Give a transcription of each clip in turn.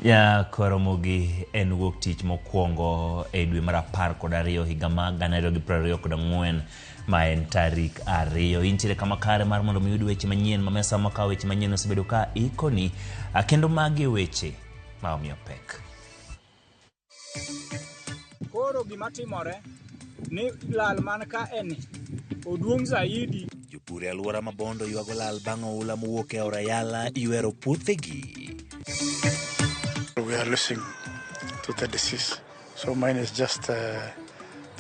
Ya koromogi en wuok tich mokwongo e dwe mar 12 higa mar 2024 ma en tarik 2. Intiere kama kare mar mondo mi iyud weche manyien ma mesa makawo weche manyien osebedo ka ikoni kendo magi e weche ma omiyo pek. Koro gima timore ni lal man ka eni oduong' zaidi. Jopur e alwora ma Bondo ywago lal bang' oula mowuok e aora Yala ywero puothegi. We are losing to the disease. So mine is just the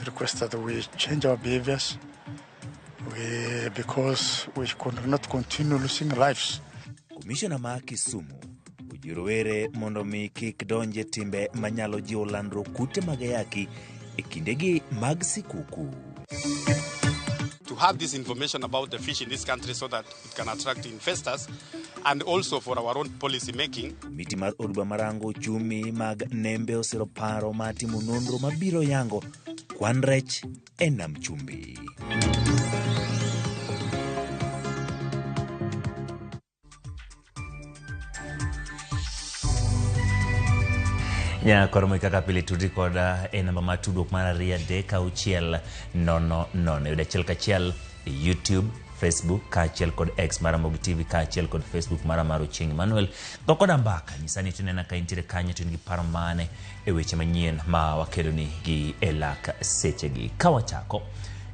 request that we change our behaviors because we could not continue losing lives. Komishona ma Kisumu ojiwo rowere mondo mi kik donje timbe manyalo jiwo landruok kute mag ayaki e kindegi mag sikuku. To have this information about the fish in this country so that it can attract investors and also for our own policy making. Komiti mar od bura marango ochumi mag nembe osiro paro mar timo nonro mabiro yango kwan rech e nam chumbi. Nyakoro moi kaka pile tudri koda e namba mar tudruok mar 2 3 6 0 0 yud achiel kachiel e YouTube, Facebook kaachiel kod X mar Ramogi TV kaachiel kod Facebook mara mar Ochieng Emmanuel. Go koda mbaka, nyisa ni tinena ka intiere kanyo to in gi paro mane e weche manyien ma wakeloni gi e lak sechegi. Ka wachako,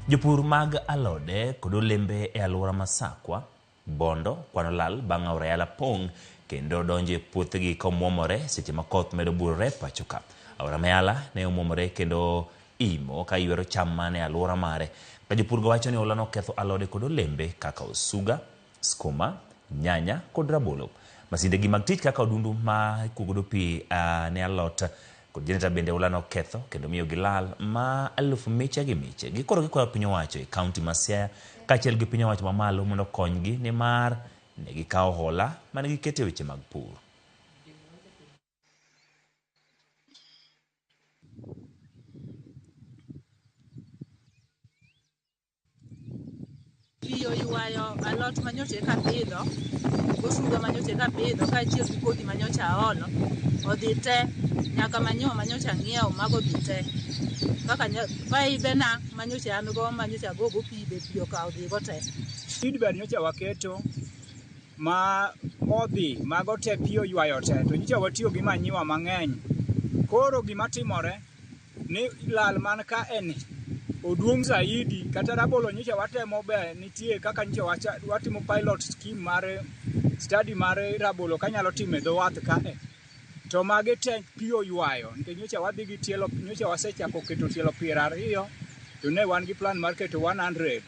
jopur mag alode kod olembe e alwora ma Sakwa Bondo kwano lal bang' aora Yala pong' kendo donjo e puothegi komuomore seche ma koth medo burore pacho ka. Aora ma Yala ne omuomore kendo imo ka ywero cham mane alwora mare. Ka jopurgo wacho ni oula noketho alode kod olembe kaka osuga, skuma, nyanya kod rabolo. Masinde gi mag tich kaka odundu ma ikuogodo pi ne alot kod jeneta bende oula noketho kendo miyo gilal ma alufu miche gi miche. Gikoro gikwayo piny owacho e kaunti ma Siaya kaachiel gi piny owacho mamalo mondo okonygi nimar ne gikawo hola mane giketo e weche mag pur. Pi oywayo alot manyocha eka apidho, gosuga manyocha eka apidho kaachiel gi kodhi manyocha aolo, odhi te. Nyaka manyiwa manyocha ang'iewo mago odhi te. Kaka paibe na manyocha an go manyocha agogo pi be pi okawo odhigo te. Seedbed nyocha waketo ma odhi mago te pi oywayo te to nyocha watiyo gi manyiwa mang'eny. Koro gima timore ni lal man ka eni oduong' zaidi kata rabolo nyocha watemo be nitie kaka nyocha watimo pilot scheme mar study mar rabolo kanyalo timo e dho wath kae. To magi te pi oywayo nikech nyocha wadhi gi tielo nyocha wasechako keto tielo 20 to ne wan gi plan mar keto 100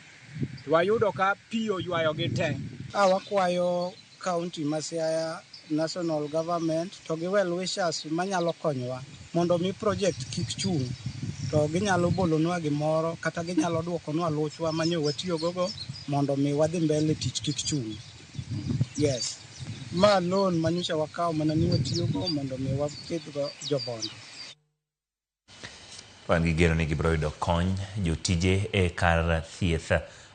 to wayudo ka pi oywayo gi te. Wakwayo county ma Siaya, national government to gi well wishers manyalo konyowa mondo mi project kik chung', to ginyalo bolonwa gimoro kata ginyalo duokonwa luchwa manyo watiyogo mondo mi wadhi mbele tich kik chung'. Yes. Ma loan manyocha wakawo mana ni watiyogo mondo mi wapidhgo jobondo. Wan gi geno ni gibiro yudo kony jotije e kar thieth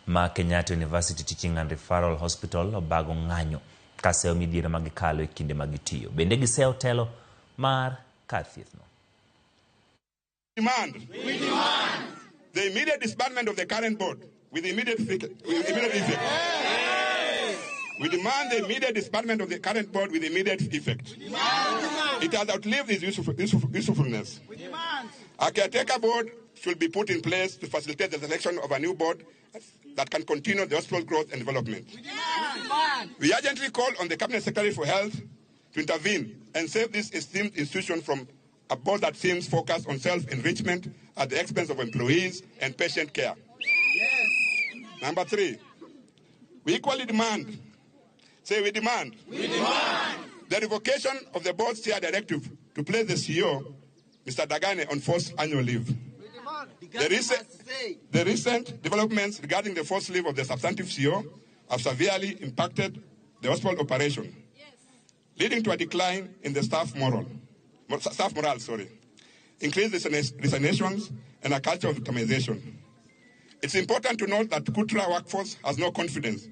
ma Kenyatta University Teaching and Referral Hospital obago ng'anyo kaseyo midhiero ma gikalo e kinde ma gitiyo. Bende giseyo telo mar kar thieth no. Demand. We demand the immediate disbandment of the current board with immediate effect. We demand the immediate disbandment of the current board with immediate effect. It has outlived its usefulness. A caretaker board should be put in place to facilitate the selection of a new board that can continue the hospital growth and development. We urgently call on the Cabinet Secretary for Health to intervene and save this esteemed institution from a board that seems focused on self-enrichment at the expense of employees and patient care. Number three, we equally demand, say we demand, the revocation of the board's chair directive to place the CEO, Mr. Dagane, on forced annual leave. The recent developments regarding the forced leave of the substantive CEO have severely impacted the hospital operation, leading to a decline in the staff morale, sorry, increased resignations, and a culture of victimization. It's important to note that KUTRA workforce has no confidence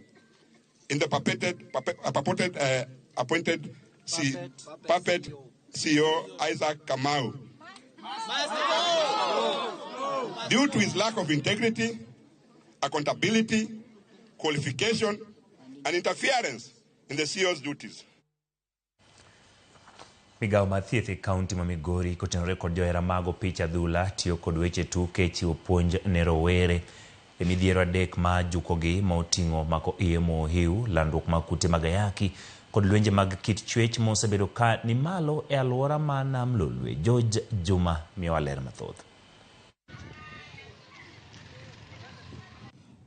in the purported appointed C, puppet CEO Isaac Kamau due to his lack of integrity, accountability, qualification, and interference in the CEO's duties. Migawo mar thieth e kaunti ma Migori kotenore kod johera mag opich adhula tiyo kod weche tuke e chiwo puonj ne rowere e midhiero adek ma jukogi ma oting'o mako iye mohiu, landruok mag kute mag ayaki kod lwenje mag kit chwech mosebedo ka ni malo e alwora ma Nam Lolwe. George Juma miyowa ler mathoth.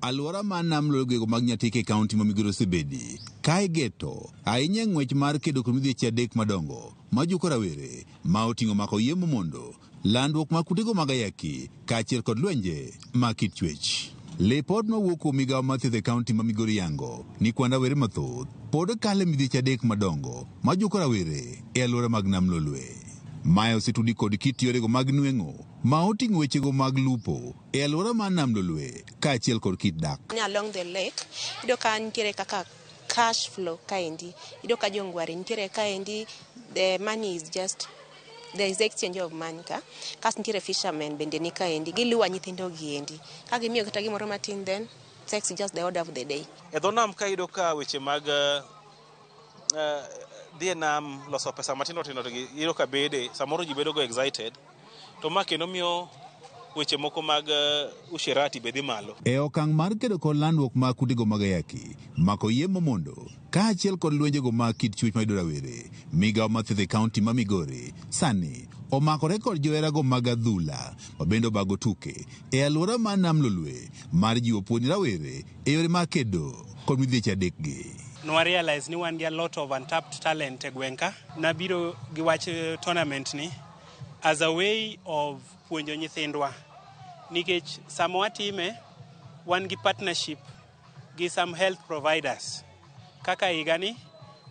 Alwora mar Nam Lolwe gwego mag Nyatike e kaunti ma Migori osebedi ka igeto ahinya e ng'wech mar kedo kod midhieche adek madongo majuko rawere ma oting'o mako yie momondo, landruok mag kutego mag ayaki kaachiel kod lwenje mag kit chwech. Lipot mawuok kuom migawo mar thieth e kaunti ma Migori yango ni kwan rawere mathoth pod kalo e midhieche adek madongo majuko rawere e alwora mag Nam Lolwe. Mae osetudi kod kit yorego mag nweng'o ma oting'o wechego mag lupo e alwora mar Nam Lolwe kaachiel kod kit dak. Along the lake, iyudo ka nitiere kaka cash flow kaendi. Iyudo ka jongware nitiere kaendi, the money is just, there is exchange of money ka. Kasto nitiere fishermen bende ni kaendi, giluwa nyithindo gi endi. Ka gimiyo kata gimoro matin then sex is just the order of the day. E dho nam ka iyudo ka weche mag dhi e nam loso pesa matindo tindo to iyudo ka bede samoro ji bedo go excited to ma kendo miyo weche moko mag usherati be dhi malo. E okang' mar kedo kod landruok mag kutego mag ayaki, mako yie momondo kaachiel kod lwenjego mag kit chwech mayudo rawere, migawo mar thieth e kaunti ma Migori sani omakore kod joherago mag adhula ma bende obago tuke e alwora mar Nam Lolwe mar jiwo puonj rawere e yore mag kedo kod midhieche adekgi. Nwa realize ni wan gi a lot of untapped talent e gweng' ka. Nabiro gi wach tournament ni as a way of puonjo nyithindwa nikech sama watime wan gi partnership gi some health providers kaka higani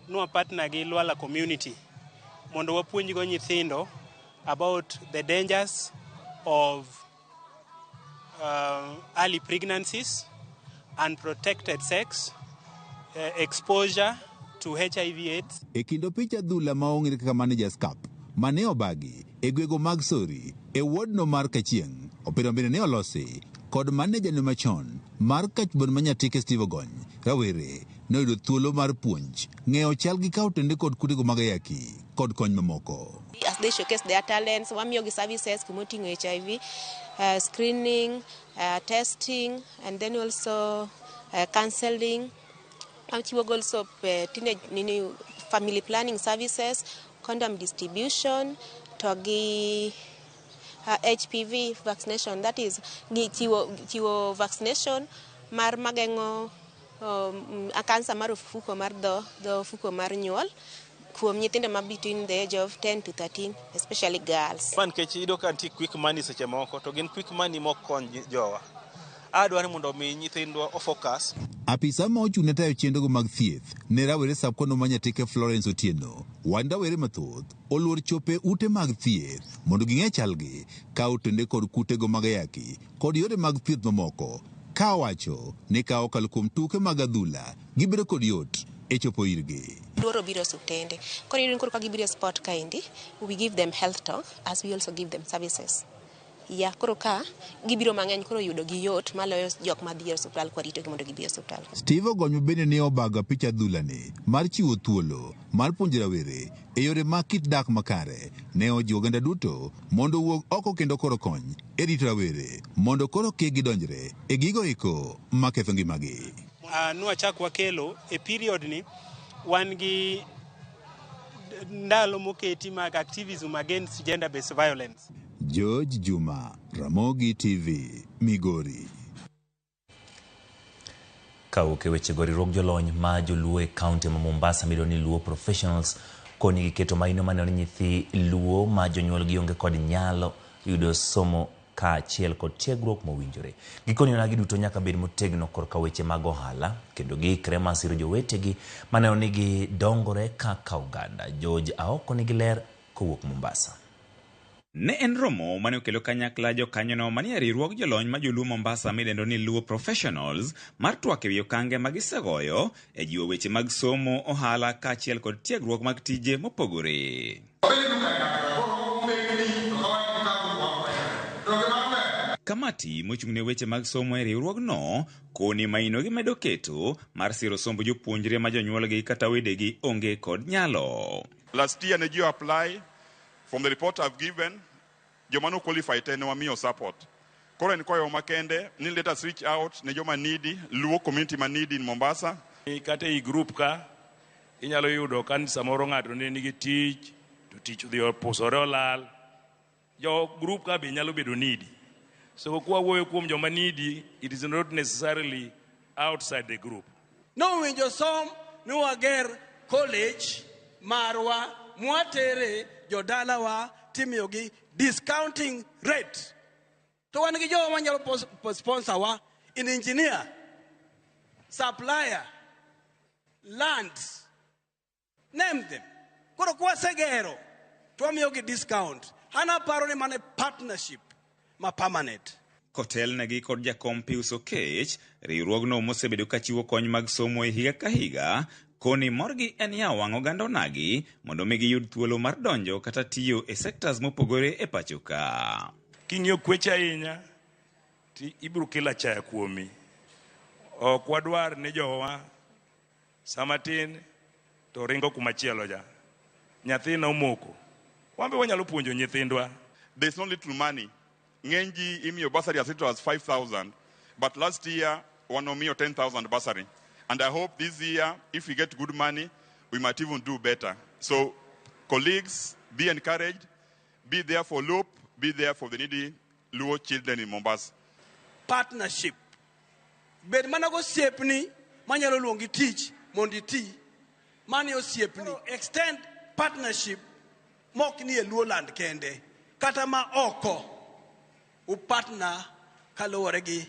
nwa partner gi Lwala community mondo wapuonjgo nyithindo about the dangers of early pregnancies, unprotected sex, exposure to HIV AIDS. E kind opich adhula ma ong'ere kaka Managers Cup mane obagi e gwego mag Sori e wodno mar Kachieng', opira bende ne olosi kod maneja ne machon mar Kachbon ma Nyatike Steve Ogony. Rawere ne oyudo thuolo mar puonj ng'eyo chal gi kawo tende kod kutego mag ayaki kod kony mamoko. As they showcase their talents, wamiyogi services kumoting'o HIV, screening, testing, and then also counseling. Wachiwo also teenage nini, family planning services, condom distribution, to gi HPV vaccination, that is gi chiwo vaccination mar mageng'o kansa mar ofuko mar dho ofuko mar nyuol kuom nyithindo ma between the age of 10 to 13, especially girls. Ma nikech iyudo ka nitie quick money seche moko to gin quick money mok kony jowa. Adwaro ni mondo mi nyithindwa o focus. Apisa ma ochung' ne tayo chenrogo mag thieth ne rawere sub-county ma Nyatike Florence Otieno wan rawere mathoth oluor chopo e ute mag thieth mondo ging'e chalgi ka otende kod kutego mag ayaki kod yore mag thieth mamoko ka owacho ni ka okalo kuom tuke mag adhula gibedo kod yot e chopo irgi. Luoro biro osiptende. Koro iyudo ni koro ka gibiro e sport kaendi, we give them health talk as we also give them services. Ya, koro ka gibiro mang'eny koro yudo gi yot maloyo jok madhi e osiptal kwa ritogi mondo gibi e osiptal. Steve Ogony bende ne obago apich adhulani mar chiwo thuolo mar puonjo rawere e yore mag kit dak makare. Ne ojiwo oganda duto mondo owuog oko kendo koro kony e rito rawere mondo koro kik gidonjre e gigo eko maketho ngimagi. Nwachak wakelo e period ni wan gi ndalo moketi mag activism against gender based violence. George Juma, Ramogi TV, Migori. Kawuok e wechego, riwruog jolony ma joluo e kaunti ma Mombasa miluongo ni Luo Professionals koni giketo maino maneno ni nyithi Luo ma jonyuolgi onge kod nyalo yudo somo kaachiel kod tiegruok mowinjore. Gikoni onagi duto nyaka bed motegno korka weche mag ohala kendo giikre mar siro jowetegi maneno ni gidongore kaka oganda. George Aoko nigi ler kowuok Mombasa. Ne en romo mane okelo kanyakla jokanyono manie riwruog jolony ma joluo Mombasa midendo ni Luo Professionals mar twak ewi okange ma gisegoyo e jiwo weche mag somo, ohala kaachiel kod tiegruok mag tije mopogore. Kamati mochung' ne weche mag somo e riwruogno koni maino gimedo keto mar siro somb jopuonjre ma jonyuolgi kata wedegi onge kod nyalo. Last year ne ji apply from the report I've given, joma no qualify te ne wamiyo support. Koro en kwayo makende ni let us reach out ne joma needy, Luo community ma needy in Mombasa. Kata ei group ka inyalo yudo ka samoro ng'ato ne nigi tich to tich odhi opusore olal. Jo group ka be nyalo bedo needy. So kwa wuoyo kuom joma needy, it is not necessarily outside the group. Nowinjo som ni wager college marwa mwatere jodalawa timiyogi discounting rate. To wan gi jowa manyalo sponsor wa in engineer, supplier, lands, name them. Koro kwasegero to wamiyogi discount. An aparo ni mano partnership ma permanent. Kotelnegi kod jakom Pius Okech, riwruogno mosebedo kachiwo kony mag somo e higa ka higa, koni morgi en yawo wang' oganda onagi mondo mi giyud thuolo mar donjo kata tiyo e sectors mopogore e pacho ka. King'iyo kweche ahinya, to ibiro kelo achaya kuomi. Ok wadwar ni jowa sama tin to ringo kumachielo ja. Nyathina omoko. Wan be wanyalo puonjo nyithindwa. There's no little money. Ng'eny ji imiyo bursary as little as 5,000. But last year, wanomiyo 10,000 bursary. And I hope this year, if we get good money, we might even do better. So, colleagues, be encouraged. Be there for LUP. Be there for the needy Luo children in Mombasa. Partnership. Bed mana gosiepni manyalo luongi tich mondo iti. Mani osiepni. Extend partnership mok ni e Luoland kende. Kata ma oko. Upartner kaluwore gi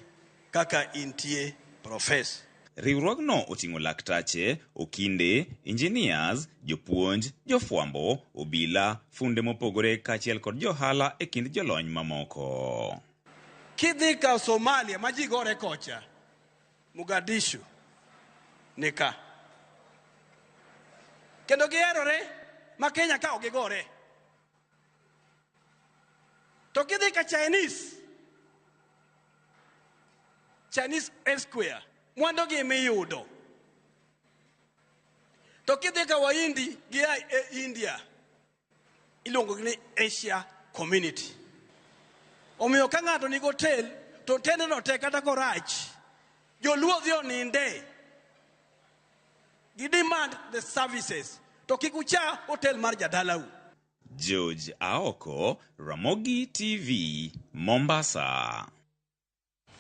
kaka intie professor. Riwruogno oting'o laktache, okinde, engineers, jopuonj, jofwambo, obila, funde mopogore kaachiel kod johala e kind jolony mamoko. Kidhi ka Somalia ma ji gore kocha, Mogadishu ni ka. Kendo giherore ma Kenya ka ok gigore. To kidhi ka Chinese, Chinese Square, mwandu gi miyudo. To kidhi ka Wahindi gia e India, iluongo ni Asia Community. Omiyo ka ng'ato nigi hotel, to hotendno te kata korach, joluo dhi oninde. Gi demand the services. To kik ucha hotel mar jadalau. George Aoko, Ramogi TV, Mombasa.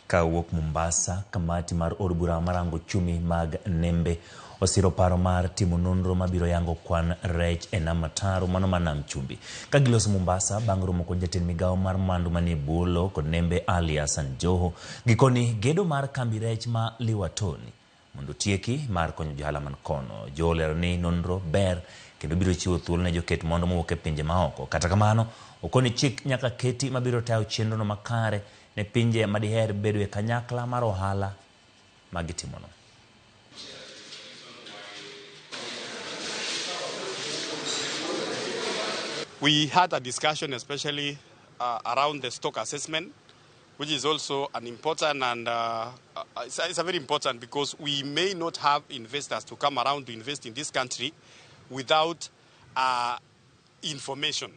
Kawuok Mombasa, kamati mar od bura marango ochumi mag nembe osiro paro mar timo nonro mabiro yango kwan rech e nam Ataro mano mar nam chumbi. Ka giloso Mombasa bang' romo kod jatend migawo mar mwandu manie bwo lowo kod nembe Ali Hassan Joho, gikoni gedo mar kambi rech ma Liwatoni mondo otieki mar konyo johala man kono. Joho olero ni nonro ber kendo biro chiwo thuolo ne joket mwandu mowuok e pinje maoko. Kata kamano, okoni chik nyaka keti mabiro tayo chenrono makare ne pinje madiher bedo e kanyakla mar ohala magitimono. We had a discussion especially around the stock assessment, which is also an important and it's a very important because we may not have investors to come around to invest in this country without information,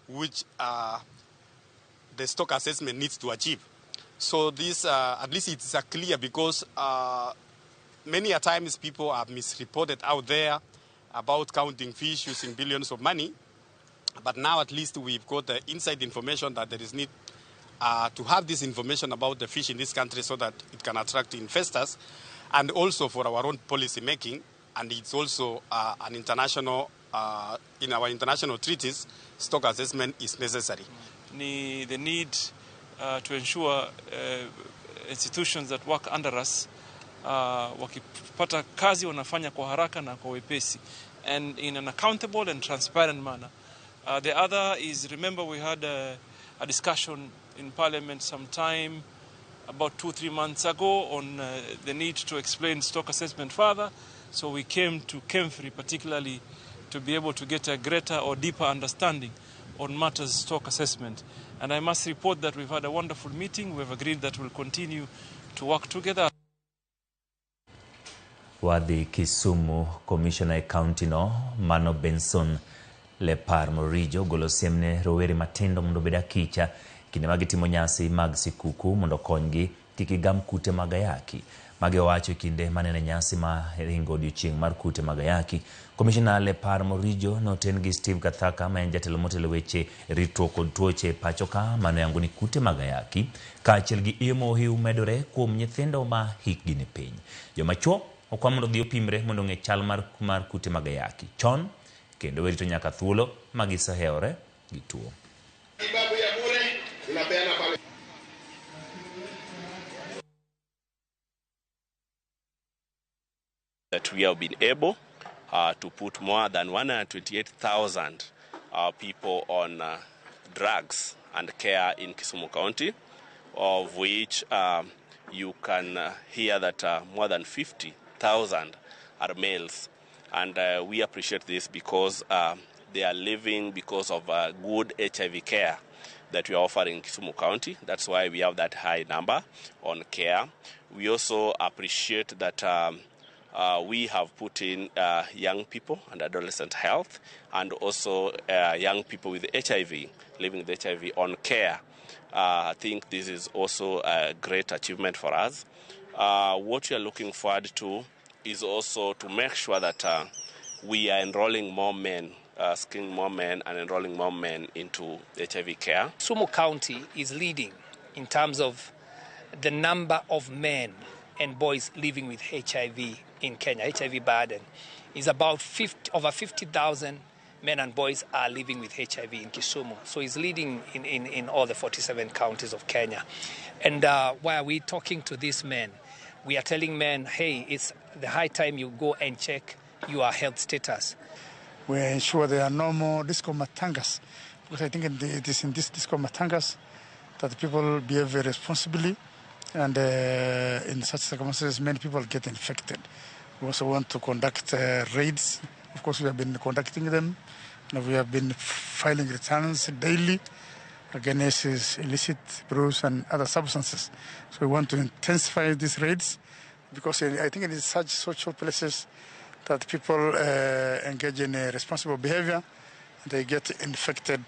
which the stock assessment needs to achieve. So this, at least it's clear because many a times people are misreported out there about counting fish using billions of money. But now at least we've got the inside information that there is need to have this information about the fish in this country so that it can attract investors and also for our own policy making. And it's also an international, in our international treaties, stock assessment is necessary. Ni the need to ensure institutions that work under us wakipata kazi wanafanya kwa haraka na kwa wepesi and in an accountable and transparent manner. The other is, remember we had a discussion in Parliament some time about 2-3 months ago on the need to explain stock assessment further. So we came to Kemfri particularly to be able to get a greater or deeper understanding on matters stock assessment. And I must report that we've had a wonderful meeting. We've agreed that we'll continue to work together. Wadhi Kisumu, Commissioner e county no, Mano Benson Lepar Morijo golo siem ne rowere matindo mondo obed akicha kinde ma gitimo nyasi mag sikuku mondo okonygi kik gigam kute mag ayaki. Magi owacho e kinde manene nyasi ma ringo odiochieng' mar kute mag ayaki. Commissioner Lepar Morijo noten gi Steve Kathaka ma en jatelo motelo weche ritruok kod tuoche e pacho ka mano yango ni kute mag ayaki kaachiel gi iyo mohiu medore kuom nyithindo ma hikgi ni piny. Joma chuo okwa mondo odhi opimre mondo ong'e chal mar kute mag ayaki chon kendo werito nyaka thuolo ma gisehewore gi tuo. That we have been able to put more than 128,000 people on drugs and care in Kisumu County, of which you can hear that more than 50,000 are males. And we appreciate this because they are living because of good HIV care that we are offering in Kisumu County. That's why we have that high number on care. We also appreciate that we have put in young people and adolescent health, and also young people with HIV, living with HIV on care. I think this is also a great achievement for us. What we are looking forward to is also to make sure that we are enrolling more men, screening more men and enrolling more men into HIV care. Kisumu County is leading in terms of the number of men and boys living with HIV in Kenya. HIV burden is about over 50,000 men and boys are living with HIV in Kisumu. So it's leading in all the 47 counties of Kenya. And why are we talking to these men? We are telling men, hey, it's the high time you go and check your health status. We ensure there are no more disco matangas, because I think it is in this disco matangas that people behave responsibly, and in such circumstances many people get infected. We also want to conduct raids. Of course, we have been conducting them, and we have been filing returns daily against illicit brews and other substances. So we want to intensify these raids, because I think it is such social places that people engage in a responsible behavior, and they get infected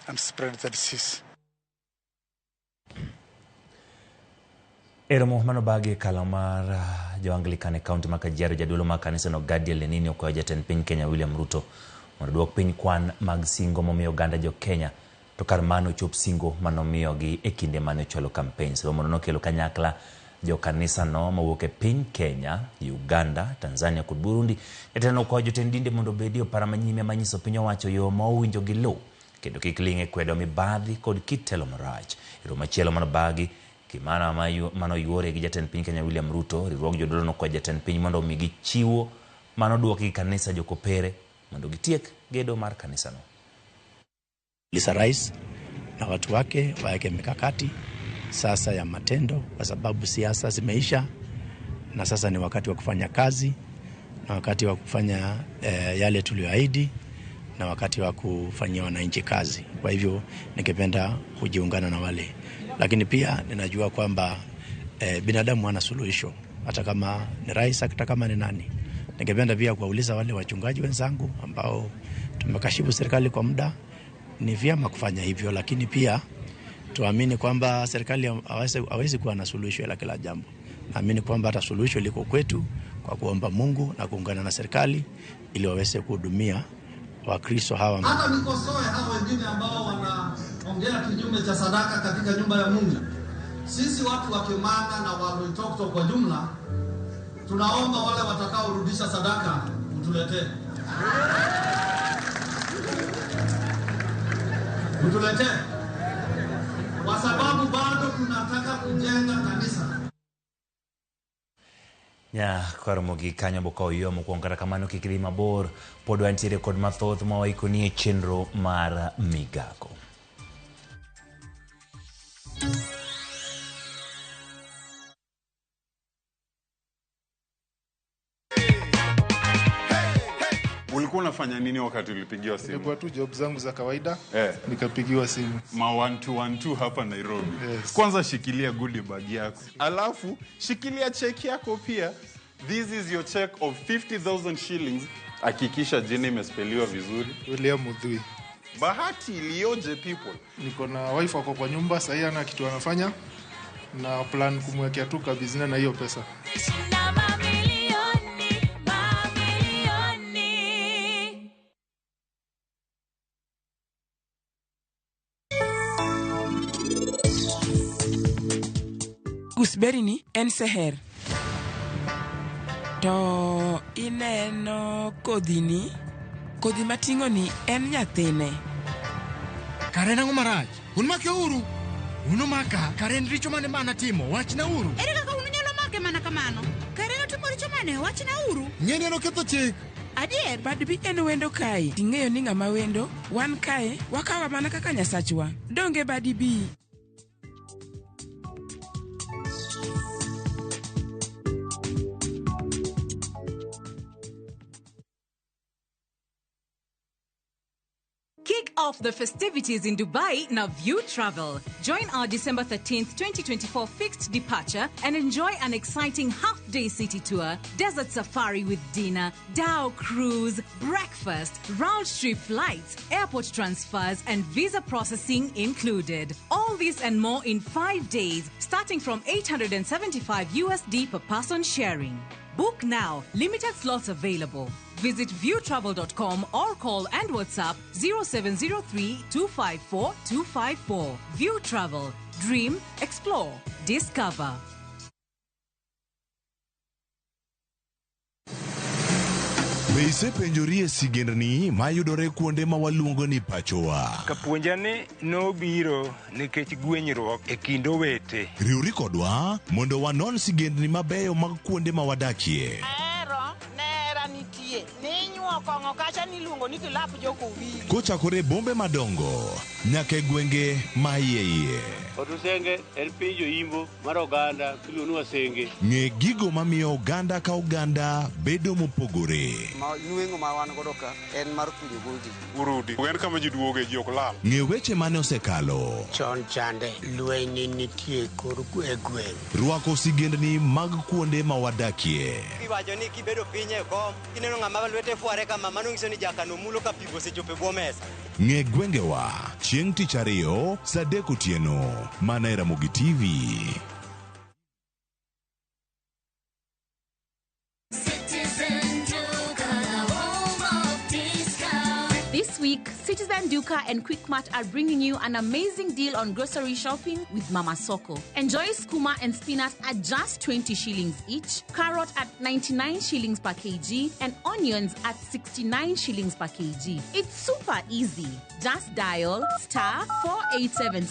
and spread the disease. Eromo mano bagi kalo mar jo-Anglican e kaunti ma Kajiado, jadolo mar kanisano Gadiel Lenini okwayo jatend piny Kenya William Ruto mondo duok piny kwan mag singo momiyo oganda jo Kenya, to kar mano chop singo manomiyogi e kinde mane ochwalo campaigns. Romono nokelo kanyakla jo kanisano mowuok e piny Kenya, Uganda, Tanzania kod Burundi. Jatelo okwayo jotend dinde mondo obedi opara manyime manyiso piny owacho yo ma owinjo giluw kendo kik ling' e kwedo mibadhi kod kit telo marach. E romo machielo manobagi Kimana mano yuore gi jatend piny Kenya William Ruto, riwruog jodolo nokwayo jatend piny mondo omigi chiwo manoduoki gi kanisa jokopere mondo gitiek gedo mar kanisano. Lisa Rais na watu wake waweke mikakati sasa ya matendo, kwa sababu siasa zimeisha na sasa ni wakati wa kufanya kazi na wakati wa kufanya yale tuliyoahidi na wakati wa kufanyia wananchi kazi. Kwa hivyo ningependa kujiungana na wale, lakini pia ninajua kwamba binadamu hana suluhisho, hata kama ni rais, hata kama ni nani. Ningependa pia kuwauliza wale wachungaji wenzangu ambao tumekashifu serikali kwa muda, ni vyema kufanya hivyo, lakini pia tuamini kwamba serikali hawezi kuwa na suluhisho la kila jambo. Naamini kwamba hata suluhisho liko kwetu kwa kuomba Mungu na kuungana na serikali ili waweze kuhudumia Wakristo hawa. Hata nikosoe hao wengine ambao wanaongea kinyume cha sadaka katika nyumba ya Mungu. Sisi watu wa Kimana na wa Loitoktok kwa jumla tunaomba wale watakaorudisha sadaka mtuletee. Mtuletee. Kwa sababu bado tunataka kujenga kanisa. Nya karomo gi kanyo bokawo yo mokwongo, kata kamano kik idhi mabor, pod wantiere kod mathoth ma waikoni e chenro mar Migago. Ulikuwa Ulikuwa unafanya nini wakati ulipigiwa simu? Nilikuwa tu job zangu za kawaida, nikapigiwa simu. Ma 1212 hapa Nairobi. Yes. Kwanza shikilia goodie bag yako. Alafu shikilia check yako pia. This is your check of 50,000 shillings. Hakikisha jina imespeliwa vizuri. William Mudhui. Bahati iliyoje people. Niko na wife wako kwa nyumba, sahii ana kitu anafanya na plan kumwekea tu kabizina na hiyo pesa. Gooseberry ni en seher. To ineno kodhini, kodhi mating'o ni en nyathine. Kare nang'o marach? Un make uru. Un umaka, kare en richo mane manatimo, wachna uru. Ere kaka un unyalo make mana kamano? Kare notimo richo mane, wachna uru. Ng'eni en oketho chik. Adier? Bad bi en wendo kae. Ting'eyo ni ng'ama wendo, wan kae, wakawa mana kaka Nyasachwa. Donge badi bi. Kick off the festivities in Dubai na View Travel. Join our December 13th, 2024 fixed departure and enjoy an exciting half-day city tour, desert safari with dinner, dhow cruise, breakfast, round-trip flights, airport transfers, and visa processing included. All this and more in 5 days, starting from $875 USD per person sharing. Book now. Limited slots available. Visit viewtravel.com or call and WhatsApp 0703 254 254. View Travel. Dream, explore, discover. Be isepenjori e sigendni mayudore kuonde ma waluongo ni pachowa? Kapuonja ni nobiro nikech gwenyruok e kind owete. Riwri kodwa mondo wanon sigendni mabeyo mag kuonde ma wadakie. Ahero nera nitie ninyuo kong'o kacha niluongo ni kilap jokowili. Kochakore e bombe madongo nyaka e gwenge ma iye iye. Otusenge en piny joimbo mar oganda miluongo ni Wasenge. Ng'e gigo mamiyo oganda ka oganda bedo mopogore. Ma nweng'o ma wan godo ka en mar kunyo goji. Urudi. En kama ji duoge ji ok lal. Ng'e weche mane osekalo. Chon chande lweny nitie kor e gweng'. Rwako sigendni mag kuonde ma wadakie. Iwacho ni kibedo piny e kom, kineno ng'ama lwete fware kama, mano nyiso ni jakano mulo ka pigo osechopo e bwo mesa. Ng'e gwengewa chieng' tich ariyo saa 3 otieno mana e Ramogi TV. This week, Citizen Duka and Quickmart are bringing you an amazing deal on grocery shopping with Mama Soko. Enjoy skuma and spinach at just 20 shillings each, carrot at 99 shillings per kg, and onions at 69 shillings per kg. It's super easy. Just dial *487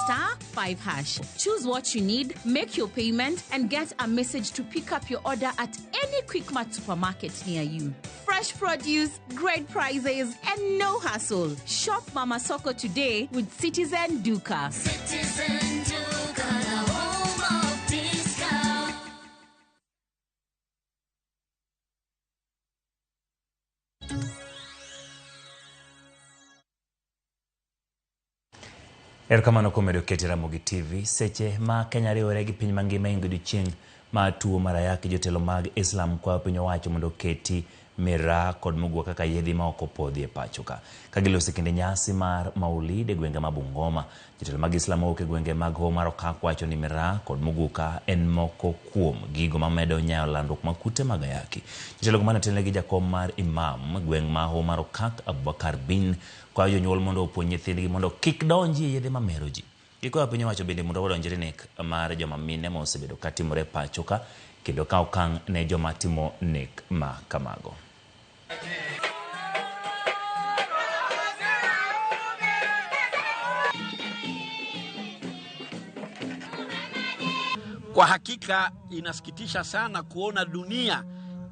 *5#. Choose what you need, make your payment, and get a message to pick up your order at any Quickmart supermarket near you. Fresh produce, great prices, and no hassle. Shop Mama Soko today with Citizen Duka. Citizen Duka, the home of discount. Erokamano kuom medo keti Ramogi TV. Seche ma Kenya riwore gi piny mangima e odiechieng' mar tuo mar ayaki, jotelo mag Islam kwayo piny owacho mondo oketi miraa kod mugwa kaka yedhe ma ok opodhi e pacho ka. Ka giloso kinde nyasi mar Maulid e gwenge ma Bungoma, jotelo mag Islam mowuok e gwenge mag Hoho mar Okak wacho ni miraa kod muguka en moko kuom gigo mamedo nyayo landruok mag kute mag ayaki. Jotelo go mane otelne gi jakom mar Imam gweng' ma Hoho mar Okak, Abubakar Bin, kwayo jonyuol mondo opuonj nyithindgi mondo kik donji e yedhe mamero ji. Gikwayo piny owacho bende mondo odonjre nek mar joma mine ma osebedo ka timore e pacho ka kendo kawo okang' ne joma timo nek ma kamago. Kwa hakika inasikitisha sana kuona dunia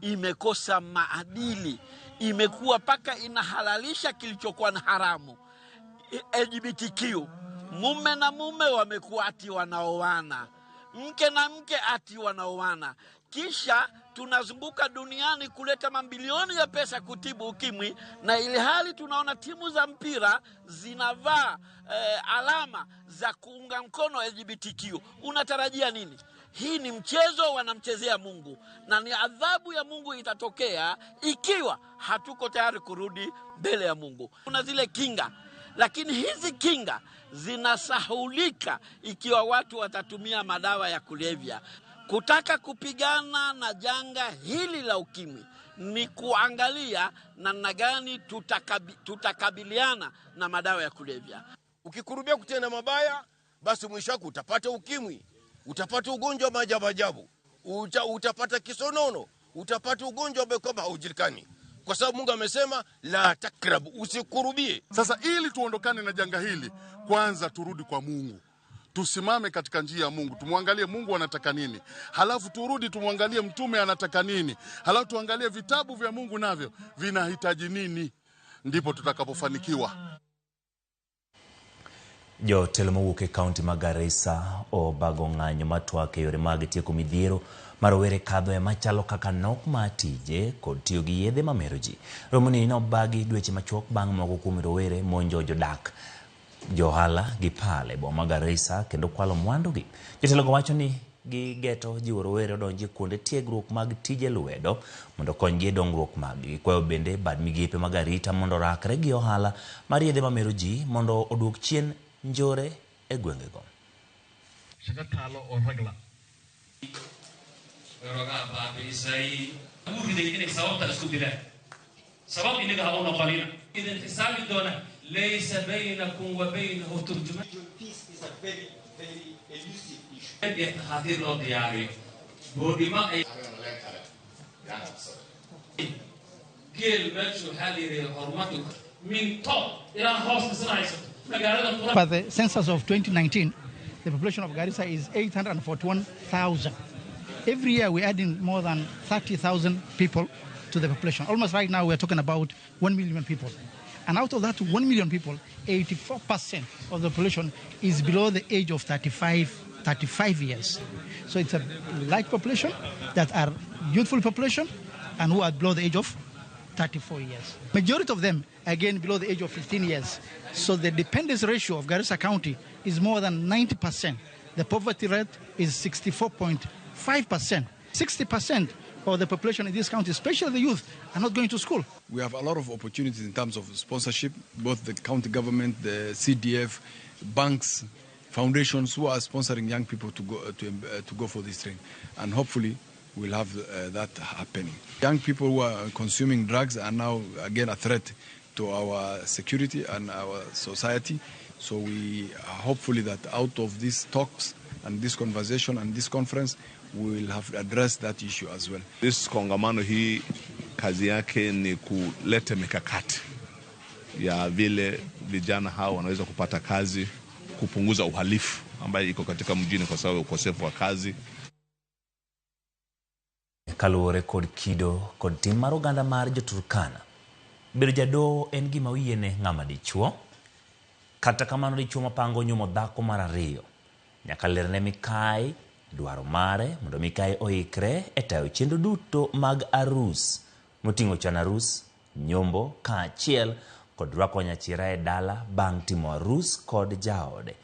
imekosa maadili, imekuwa paka inahalalisha kilichokuwa na haramu. LGBTQ, mume na mume wamekuwa ati wanaoana, mke na mke ati wanaoana. Kisha Tunazunguka duniani kuleta mabilioni ya pesa kutibu ukimwi, na ili hali tunaona timu za mpira zinavaa alama za kuunga mkono LGBTQ. Unatarajia nini? Hii ni mchezo wanamchezea Mungu, na ni adhabu ya Mungu itatokea ikiwa hatuko tayari kurudi mbele ya Mungu. Kuna zile kinga, lakini hizi kinga zinasahulika ikiwa watu watatumia madawa ya kulevya. Kutaka kupigana na janga hili la ukimwi ni kuangalia namna gani tutakabiliana na madawa ya kulevya. Ukikurubia kutenda mabaya, basi mwisho wako utapata ukimwi, utapata ugonjwa maajabu ajabu, utapata kisonono, utapata ugonjwa ambao kwamba haujulikani. Kwa sababu Mungu amesema la takrabu, usikurubie. Sasa ili tuondokane na janga hili, kwanza turudi kwa Mungu. Tusimame katika njia ya Mungu, tumwangalie Mungu anataka nini. Halafu turudi tumwangalie mtume anataka nini. Halafu tuangalie vitabu vya Mungu navyo vinahitaji nini. Ndipo tutakapofanikiwa. Jotelo mowuok e kaunti ma Garissa obago ng'anyo matwak e yore mag tieko midhiero ma rowere kadhoe machalo kaka nok mar tije kod tiyo gi yedhe mamero ji. Romoni nobagi dweche machuok bang' moko kuom rowere monjo jodak, johala gi pal e boma ma Garissa kendo kwalo mwandugi. Jotelogo wacho ni gigeto jiwo rowere odonji e kuonde tiegruok mag tije lwedo mondo okonygi e dongruok maggi. Gikwayo bende bad migepe mag arita mondo orakre gi ohala mar yedhe mamero ji mondo oduok chien njore e gwengego. By the census of 2019, the population of Garissa is 841,000. Every year we're adding more than 30,000 people to the population. Almost right now we're talking about 1 million people. And out of that 1 million people, 84% of the population is below the age of 35 years. So it's a large population that are youthful population and who are below the age of 34 years. Majority of them, again, below the age of 15 years. So the dependence ratio of Garissa County is more than 90%. The poverty rate is 64.5%. 60% of the population in this county, especially the youth, are not going to school. We have a lot of opportunities in terms of sponsorship, both the county government, the CDF, banks, foundations who are sponsoring young people to go for this training. And hopefully we'll have that happening. Young people who are consuming drugs are now again a threat to our security and our society. So we hopefully that out of these talks and this conversation and this conference, we will have addressed that issue as well. This kongamano hii kazi yake ni kuleta mikakati ya vile vijana hao wanaweza kupata kazi, kupunguza uhalifu ambayo iko katika mjini kwa sababu ukosefu wa kazi. Kaluwore kod kido kod tim mar oganda mar jo-Turkana, bedo jadoho en gima oyiene ng'ama dichuo. Kata kamano dichuo mapango nyuomo dhako mar ariyo nyaka lerne mikai dwaro mare mondo mikai oikre e tayo chenro duto mag arus moting'o chan arus, nyombo kaachiel kod rwako nyachira e dala bang' timo arus kod jaode.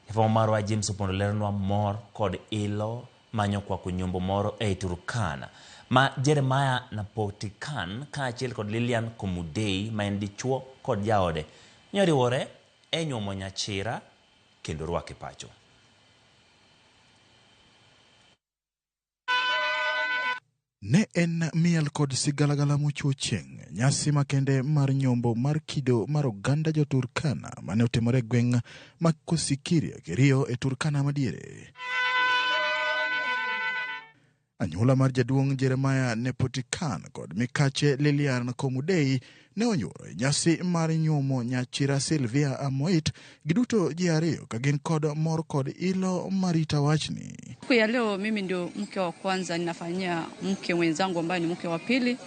Jafwambo marwa James Opondo leronwa mor kod ilo manyo kwako nyombo moro ei Turkana ma Jeremiah Napotikan kaachiel kod Lilian Komudei ma en dichuo kod jaode nyoriwore e nyuomo nyachira kendo rwake pacho. Ne en miel kod sigalagala mochuo chieng' nyasi makende mar nyombo mar kido mar oganda jo-Turkana mane otimore e gweng' ma Kosikiria Kerio e Turkana madiere. Anyuola mar jaduong' Jeremiah Nepotikan kod mikache Lilian Komudei ne onyuoro e nyasi mar nyuomo nyachira Sylvia Amoit, giduto ji ariyo ka gin kod mor kod ilo marita wachni. Siku ya leo mimi ndio mke wa kwanza, ninafanyia mke mwenzangu ambaye ni mke wa pili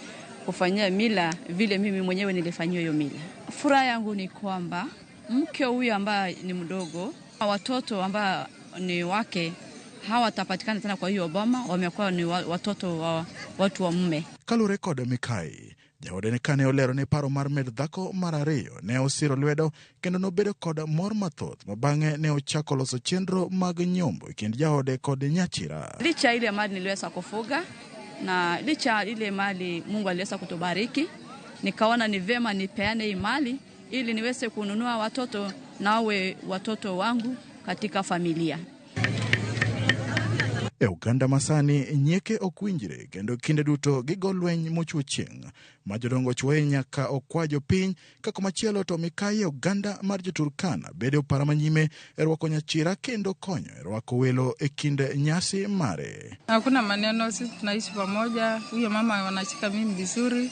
kufanyia mila vile mimi mwenyewe nilifanyia hiyo mila. Furaha yangu ni kwamba mke huyu ambaye ni mdogo, watoto ambao ni wake hawatapatikana tena kwa hiyo Obama, wamekuwa ni watoto wa watu wa mume. Kaluwore kod Mikai, jaode ne kane olero ne paro mar med dhako mar ariyo ne osiro lwedo kendo nobedo kod mor mathoth ma bang'e ne ochako loso chenro mag nyombo e kind jaode kod nyachira. Licha ile mali niliweza kufuga na licha ile mali Mungu aliweza kutubariki, nikaona ni vema nipeane hii mali ili niweze kununua watoto nawe watoto wangu katika familia. E oganda masani nyieke ok winjre kendo kinde duto gigo lweny mochwo chieng' ma jodongo chwoye nyaka okwa jopiny ka komachielo to Mikai e oganda mar jo-Turkana bedo para manyime e rwako nyachira kendo konyo e rwako welo e kind nyasi mare. Hakuna maneno, sisi tunaishi pamoja. Huyo mama wanashika mimi vizuri,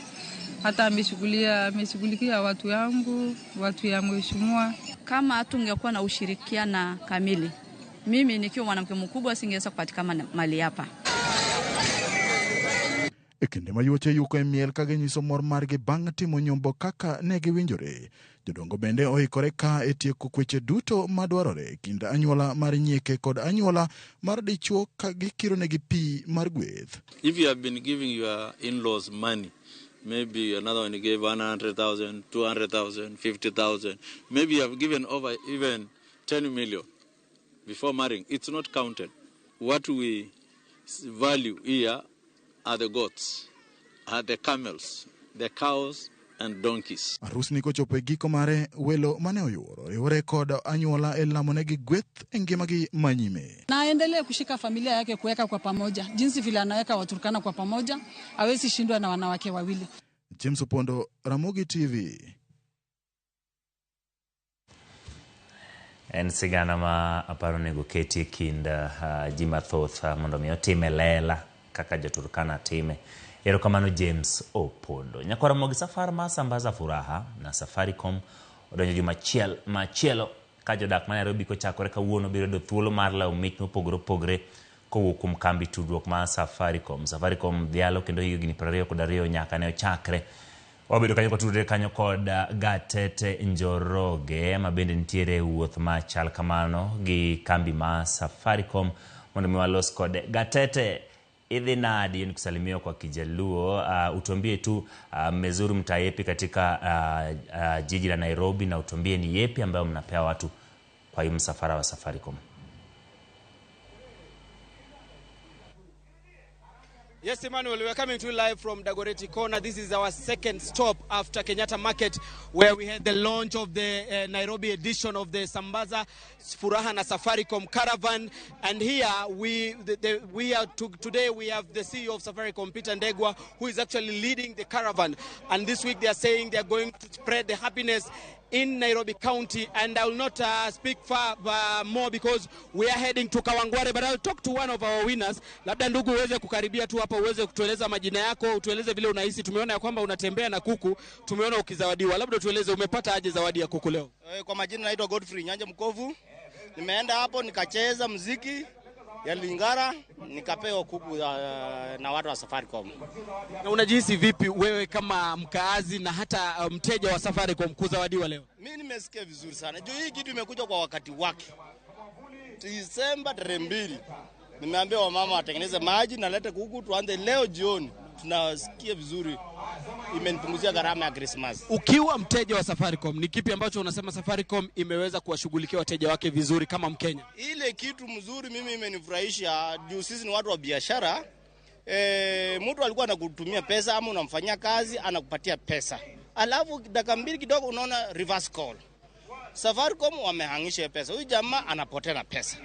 hata ameshughulikia watu yangu, watu ya mheshimiwa. Kama hatungekuwa na ushirikiana kamili, mimi nikiwa mwanamke mkubwa singeweza kupatikana mali hapa. E kinde ma yuoche yuko e miel ka ginyiso mor margi bang' timo nyombo kaka ne giwinjore, jodongo bende oikore ka e tieko kweche duto madwarore e kind anyuola mar nyieke kod anyuola mar dichuo ka gikironegi pi mar gweth. If you have been giving your in-laws money, maybe another one you gave 100,000, 200,000, 50,000, maybe you have given over even 10 million before marrying, it's not counted. What we value here are the goats, are the camels, the cows and donkeys. Arus ni kochopo e giko mare, welo mane oyuoro riwore kod anyuola e lamonegi gweth e ngimagi manyime. Na aendelee kushika familia yake kuweka kwa pamoja, jinsi vile anaweka Waturkana kwa pamoja, hawezi shindwa na wanawake wawili. James Opondo, Ramogi TV. En sigana ma aparo onego keti e kind ji mathoth mondo mi otime lela kaka jo-Turkana time. Erokamano James Opondo. Nyakwar Ramogi, safar mar Sambaza Furaha na Safaricom odonjo juma machielo ka jodak ma Nairobi kochakore kawuono biro yudo thuolo mar lawo mich mopogore opogore kowuok kuom kambi tudruok mar Safaricom. Safaricom dhialo kendo higni 22 nyaka ne ochakre. Wabedo kanyo kotudore kanyo kod Gatete Njoroge ma bende nitiere wuoth machal kamano gi kambi ma Safaricom mondo mi walos kode. Gatete, idhi nadi? Nikusalimia kwa Kijaluo. Utuambie tu mmezuru mtaa yepi katika jiji la Nairobi na utuambie ni yepi ambayo mnapea watu kwa hii msafara wa Safaricom. Yes, Emmanuel, we are coming to you live from Dagoretti Corner. This is our second stop after Kenyatta Market, where we had the launch of the Nairobi edition of the Sambaza Furaha na Safaricom Caravan. And here today we have the CEO of Safaricom, Peter Ndegwa, who is actually leading the caravan. And this week they are saying they are going to spread the happiness in Nairobi County. And I will not speak far more because we are heading to Kawangware, but I'll talk to one of our winners. Labda ndugu uweze kukaribia tu hapa, uweze kutueleza majina yako, utueleze vile unahisi. Tumeona ya kwamba unatembea na kuku, tumeona ukizawadiwa. Labda tueleze umepata aje zawadi ya kuku leo? Kwa majina naitwa Godfrey Nyanja Mkovu. Nimeenda hapo nikacheza muziki ya Lingara, nikapewa kuku na watu wa Safaricom. Na unajihisi vipi wewe kama mkaazi na hata mteja wa Safaricom kuzawadiwa leo? Mimi nimesikia vizuri sana. Juu hii kitu imekuja kwa wakati wake. Disemba 2 nimeambia wamama watengeneze maji na lete kuku tuanze leo jioni. Tunasikia vizuri. Imenipunguzia gharama ya Christmas. Ukiwa mteja wa Safaricom, ni kipi ambacho unasema Safaricom imeweza kuwashughulikia wateja wake vizuri kama Mkenya? Ile kitu mzuri mimi imenifurahisha juu sisi ni watu wa biashara. Mtu alikuwa anakutumia pesa ama unamfanyia kazi anakupatia pesa. Alafu dakika mbili kidogo unaona reverse call. Safaricom wamehangisha pesa. Huyu jamaa anapotea na pesa.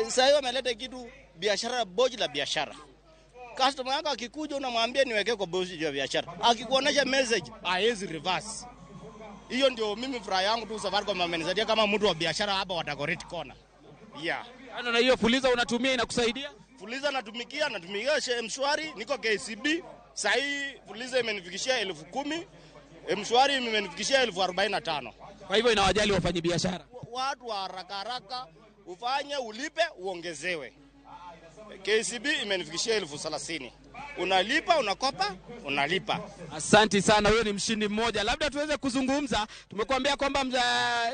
Sasa hiyo ameleta kitu biashara, boji la biashara. Customer yako akikuja unamwambia niweke kwa boji ya biashara. Akikuonesha message, haezi reverse. Hiyo ndio mimi furaha yangu tu. Safaricom amenisaidia kama mtu wa biashara hapa wa Dagoretti Corner. Yeah. Na hiyo Fuliza unatumia inakusaidia? Fuliza natumikia M-Shwari, niko KCB. Sasa hii Fuliza imenifikishia 10,000, M-Shwari imenifikishia 45,000. Kwa hivyo inawajali wafanyabiashara. Watu wa haraka haraka, ufanye ulipe uongezewe. KCB imenifikishia 30,000. Unalipa, unakopa, unalipa. Asanti sana, huyo ni mshindi mmoja. Labda tuweze kuzungumza. Tumekuambia kwamba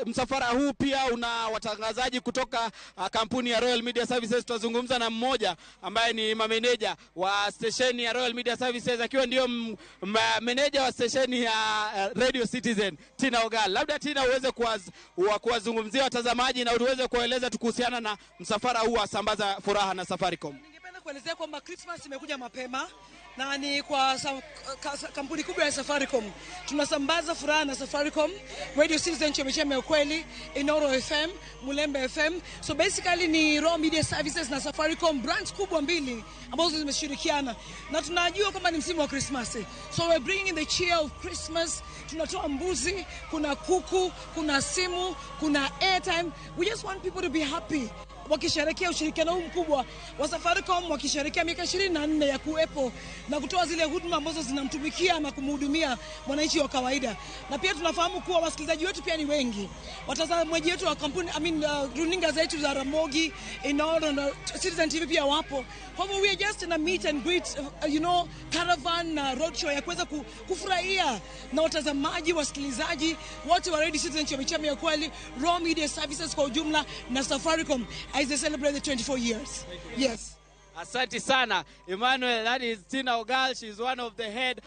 msafara huu pia una watangazaji kutoka kampuni ya Royal Media Services. Tutazungumza na mmoja ambaye ni mameneja wa stesheni ya Royal Media Services, akiwa ndio meneja wa stesheni ya Radio Citizen, Tina Ogal. Labda Tina, uweze kuwazungumzia watazamaji na uweze kuwaeleza tu kuhusiana na msafara huu wa Sambaza Furaha na Safaricom. Ningependa kuelezea kwamba Christmas imekuja mapema na ni kwa kampuni kubwa ya Safaricom. Tunasambaza furaha na Safaricom, Radio Citizen, Chemichemi ya Ukweli, Inoro FM, Mulembe FM. So basically ni Royal Media Services na Safaricom, brands kubwa mbili ambazo zimeshirikiana. Na tunajua kwamba ni msimu wa Christmas. So we're bringing the cheer of Christmas. Tunatoa mbuzi, kuna kuku, kuna simu, kuna airtime. We just want people to be happy. Wakisherehekea ushirikiano huu mkubwa wa Safaricom, wakisherehekea miaka 24 ya kuwepo na kutoa zile huduma ambazo zinamtumikia ama kumhudumia mwananchi wa kawaida. Na pia tunafahamu kuwa wasikilizaji wetu pia ni wengi. Watazamaji wetu wa kampuni, runinga zetu za Ramogi, Inoro na Citizen TV pia wapo. Kwa hivyo we are just in a meet and greet, caravan na roadshow ya kuweza kufurahia na watazamaji, wasikilizaji wote wa Radio Citizen, Chemichemi ya Kweli, Royal Media Services kwa ujumla na Safaricom as they celebrate the 24 years. Yes. Asante sana, Emmanuel. That is Tina Ogal. She's one of the head.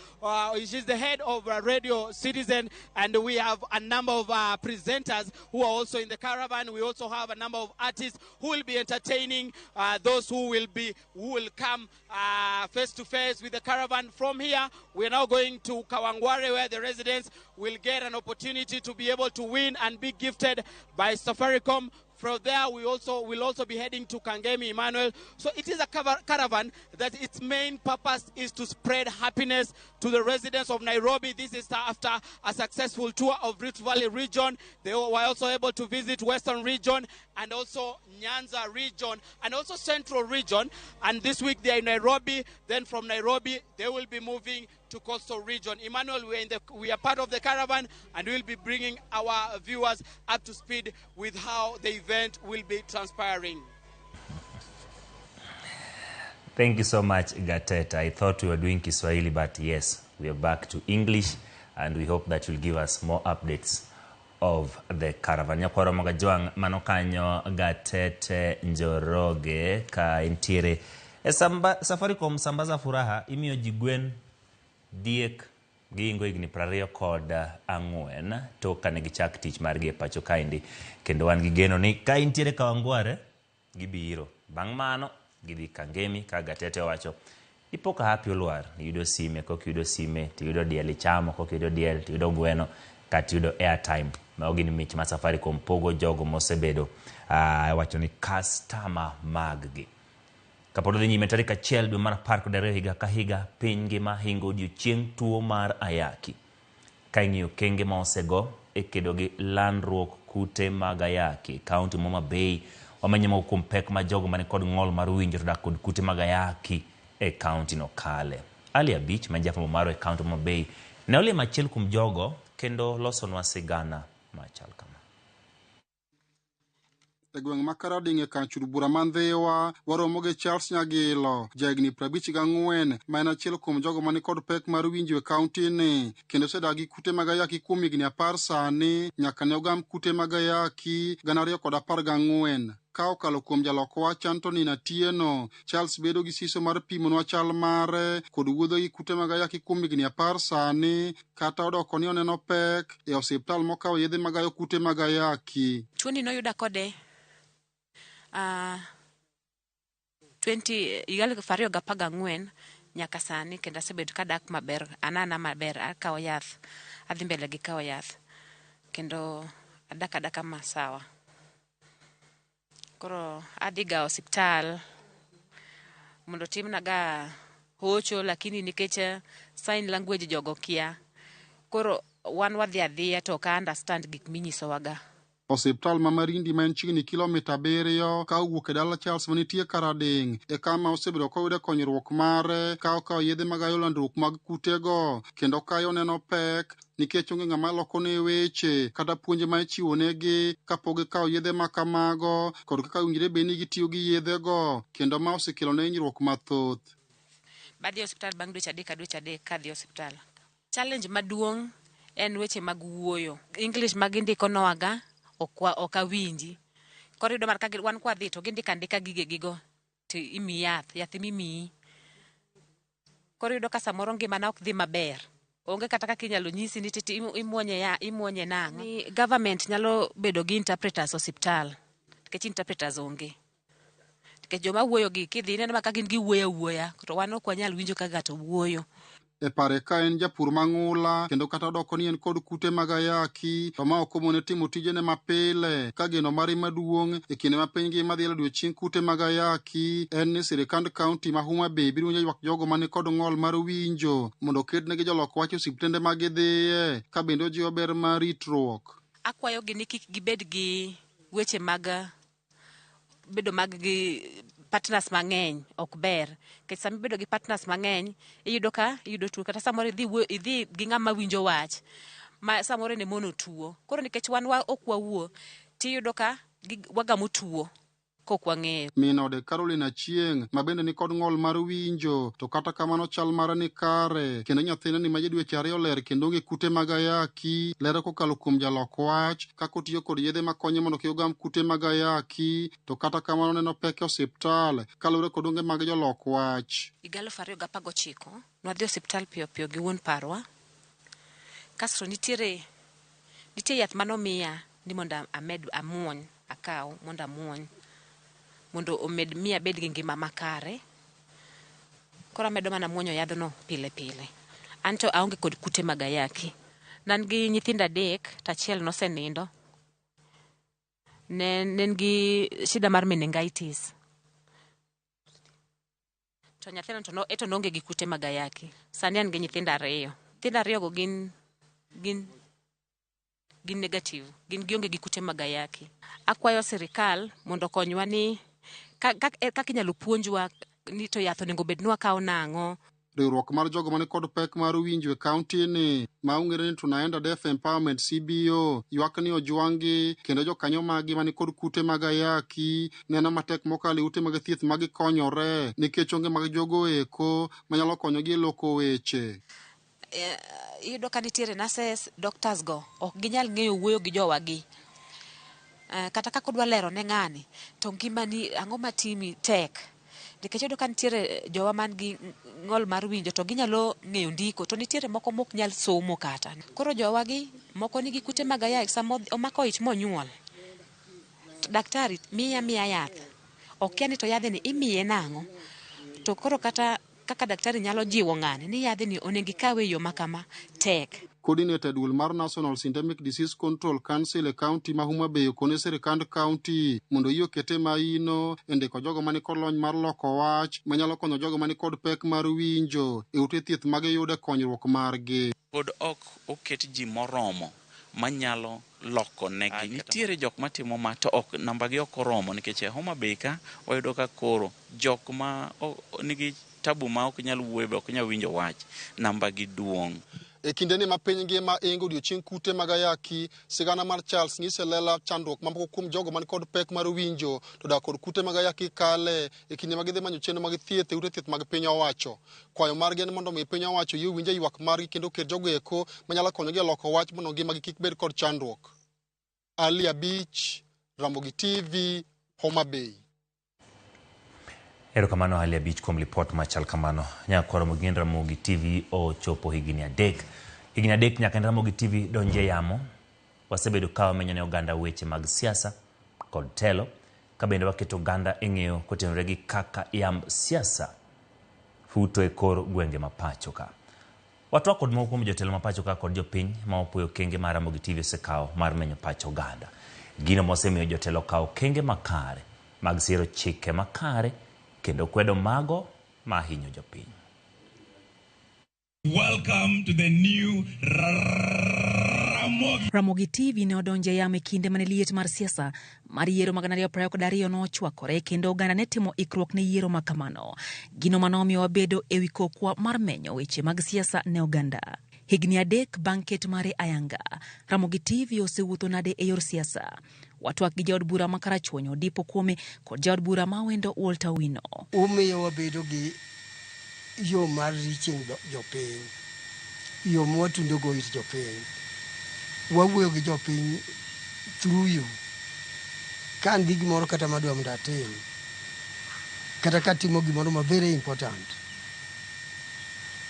She's the head of Radio Citizen, and we have a number of presenters who are also in the caravan. We also have a number of artists who will be entertaining those who will come face to face with the caravan. From here, we are now going to Kawangware, where the residents will get an opportunity to be able to win and be gifted by Safaricom. From there, we will also be heading to Kangemi, Emmanuel. So it is a caravan that its main purpose is to spread happiness to the residents of Nairobi. This is after a successful tour of Rift Valley region. They were also able to visit Western region and also Nyanza region and also Central region. And this week they are in Nairobi. Then from Nairobi, they will be moving to Coastal region. Emmanuel, we are part of the caravan, and we'll be bringing our viewers up to speed with how the event will be transpiring. Thank you so much, Gateta. I thought we were doing Kiswahili, but yes, we are back to English, and we hope that you'll give us more updates of the caravan. Nyakwaro Magajwang' mano kanyo Gatete Njoroge ka entiere e Safaricom Sambaza Furaha imiyo ji gwen, diek giingo higni 24 tok kane gichak tich margi e pacho kaendi, kendo wan gi geno ni ka intiere Kawangware gibiro, bang' mano gidhi Kangemi ka Gatete owacho ipo ka hapi olwar, iyudo sime, kok iyudo sime tiyudo diel ichamo, kok iyudo diel tiyudo gweno kata iyudo airtime. Mago gin mich ma Safaricom pogo jogo mosebedo wacho ni customer mag gi. Kapod odhi nyime tarik 1 dwe mar 12 higa ka higa, piny ngima hingo odiochieng' tuo mar ayaki. Ka ing'iyo okenge ma osego e kedo gi landruok kute mag ayaki, kaunti ma Homa Bay wamenyo moko kuom pek ma jogo mani kod ng'ol mar winjo to dak kod kute mag ayaki e kaunti no kale. Ali Abich ma jafwambo marwa e kaunti ma Homa Bay ne olimo achiel kuom jogo kendo losonwa sigana machal kama. E gweng' ma Karading' e kar chud bura ma Ndhiwa, waromo gi Charles Nyagilo, jahigni 54, ma en achiel kuom jogo mani kod pek mar winjo e kaunti ni, kendo osedak gi kute mag ayaki kuom higni 10 sani, nyaka ne ogam kute mag ayaki 2014. Ka okalo kuom jalok wach Anthony Atieno, Charles bedo gi siso mar pimonwa chal mare kod wuodho gi kute mag ayaki kuom higni 10 sani, kata odoko ni oneno pek e osiptal mokawo yedhe magayo kute mag ayaki. Tuoni noyuda kode 2014 nyaka sani, kendo asebedo kadak maber, anana maber, akawo yath, adhi mbele gi kawo yath, kendo adak adaka masawa. Koro adhi ga osiptal mondo timna ga hocho, lakini nikech sign language jogo kia, koro wan wadhi adhiya to ok understand gik minyisowaga. Osiptal ma Marindi ma en chiegni kilomita 7 ka owuok e dala Charles manitie Karadeng' e kama osebedo koyude konyruok mare ka okawo yedhe magayo landruok mag kutego kendo kayo neno pek nikech onge ng'ama lokone weche kata puonj ma ichiwonegi kapok gikawo yedhe ma kamago kod kaka owinjore bed ni gitiyo gi yedhego kendo ma osekelone hinyruok mathoth. Badhi e osiptal bang' dweche 3 ka dweche 3 kadhi e osiptal. Challenge maduong' en weche mag wuoyo. English ma gindiko nowaga ok awinji. Koro iyudo mar ka wan kwadhi to gindiko andika gigegigo to imiyi yath, yath emimiyi. Koro iyudo ka samoro ngimana ok dhi maber. Onge kata kaka inyalo nyisi ni titi imuonye ya imuonye nang'o. Ni government nyalo bedo gi interpreters osiptal nikech interpreters onge. Nikech joma wuoyo gi kidhi ineno ma ka gin giwuoyo awuoya to wan ok wanyal winjo ka ng'ato wuoyo. E pare ka en japur mang'ula kendo kata odoko ni en kod kute mag ayaki to ma ok omone timo tijene mapile ka geno mare maduong' e kinde ma piny ngima dhi e odiochieng' kute mag ayaki en ni sirikand kaunti ma Homa Bay biro winjo ywak jogo mani kod ng'ol mar winjo mondo okednegi jolok wach e osiptende ma gidhiye ka bende ojiwo ber mar ritruok. Akwayogi ni kik gibed gi weche mag bedo mag gi partners mang'eny ok ber nikech sama ibedo gi partners mang'eny iyudo ka iyudo tuo kata samoro idhi wuoyo idhi gi ng'ama winjo wach ma samoro en emono tuo koro nikech wan wa ok wawuo tiyudo ka wagamo tuo kok wang'eyo. Min ode Caroline Achieng' ma bende ni kod ng'ol mar winjo to kata kamano chal mare ni kare kendo nyathine ni ma ja dweche 2 ler kendo onge kute mag ayaki lero kokalo kuom jalok wach kaka otiyo kod yedhe makonye mondo kik ogam kute mag ayaki to kata kamano neno pek e osiptal kaluwore kod onge mag jolok wach. Higa 2019 nwadhi osiptal piyo piyo gi wuon parwa kasto nitie yath manomiya ni mondo amed amuony akaw mondo amuony mondo omed miya abed gi ngima makare. Koro amedo mana muonyo yadhno pile pile. An to aonge kod kute mag ayaki. Ne an gi nyithindo 3 to achiel nosenindo. Ne en gi shida mar meningitis. To nyathino to eto noonge gi kute mag ayaki. Sani an gi nyithindo 2. Nyithindo 2 go gin negative. Gin gionge gi kute mag ayaki. Akwayo sirikal mondo okonywa ni kaka inyalo puonjwa ni to yath onego bed ni wakawo nang'o. Riwruok mar jogo mani kod pek mar winjo e kaunti ni ma ong'ere ni Tunaenda Deaf Empowerment CBO ywak ni ojwang'gi kendo jokanyo maggi mani kod kute mag ayaki neno matek mokalo e ute mag thieth ma gikonyore nikech onge mag jogo eko manyalo konyogi e loko weche. Iyudo ka nitiere nurses, doctors go ok ginyal ng'eyo wuoyo gi jowagi. Kata kaka odwa lero ne ng'ani to ngimani ang'o matimi tek. Nikech iyudo ka nitiere jowa man gi ng'ol mar winjo to ginyalo ng'eyo ndiko to nitiere moko mok nyal somo kata. Koro jowagi moko nigi kute mag ayaki sama omako ich monyuol. Daktari miya yath. Okia ni to yadhni imiye nang'o. To koro kata kaka daktari nyalo jiwo ng'ani ni yadhni onego ikawe e yo ma kama tek. Coordinator duol mar National Systemic Disease Control Council e kaunti ma Homa Bay okone sirikand kaunti mondo oyie okete maino e ndiko jogo mani kod lony mar loko wach manyalo konyo jogo mani kod pek mar winjo e ute thieth magiyude konyruok margi. Pod ok oket ji moromo manyalo loko negi. Nitiere jok matimo ma to ok namba gi ok oromo nikech e Homa Bay ka wayudo ka koro jok ma nigi tabu ma ok nyal wuoyo be ok nyal winjo wach namba gi duong'. E kindeni ma piny ngima ingo odiochieng' kute mag ayaki, sigana mar Charles nyiso e lela chandruok mamoko kuom jogo man kod pek mar winjo to dak kod kute mag ayaki kale e kinde ma gidhi manyo chenro mag thieth e ute thieth mag piny owacho. Kwayo margi en mondo mi piny owacho oyie winjo ywak margi kendo oket jogo eko manyalo konyogi e loko wach mondo ngimagi kik bed kod chandruok. Ali Abich, Ramogi TV, Homa Bay. Erokamano Ali Abich kuom lipot machal kamano. Nyakwar Ramogi Ramogi TV ochopo higni 3. Higni 3 nyaka Ramogi TV donje yamo. Wasebedo ka wamenyo ne oganda weche mag siasa kod telo, ka bende waketo oganda e ng'eyo kotenore gi kaka yamb siasa futo e kor gwenge ma pacho ka. Watwak kod moko kuom jotelo ma pacho ka kod jopiny ma opuoyo okenge ma Ramogi TV osekawo mar menyo pach oganda. Gino mosemiyo jotelo kawo okenge makare mag siro chike makare kendo kwedo mago ma hinyo jopiny. Welcome to the new Ramogi. Ramogi TV ne odonjo e yamo e kinde mane liet mar siasa mar yiero mag 2022 nochwakore kendo oganda ne timo ikruok ne yiero ma kamano. Gino mane omiyo wabedo e wi kokwa mar menyo weche mag siasa ne oganda. Higni 3 bang' ket mare ayanga, Ramogi TV osewuotho nade e yor siasa? Watwak gi jaod bura ma Karachuonyo Odipo Kuome kod jaod bura ma Awendo Walter Owino. Umiyo wabedo gi yo mar reaching jopiny, yo mwatundogo ir jopiny. Wawuoyo gi jopiny through you. Ka an gi gimoro kata madwa mondo atim, kata katimo gimoro ma very important,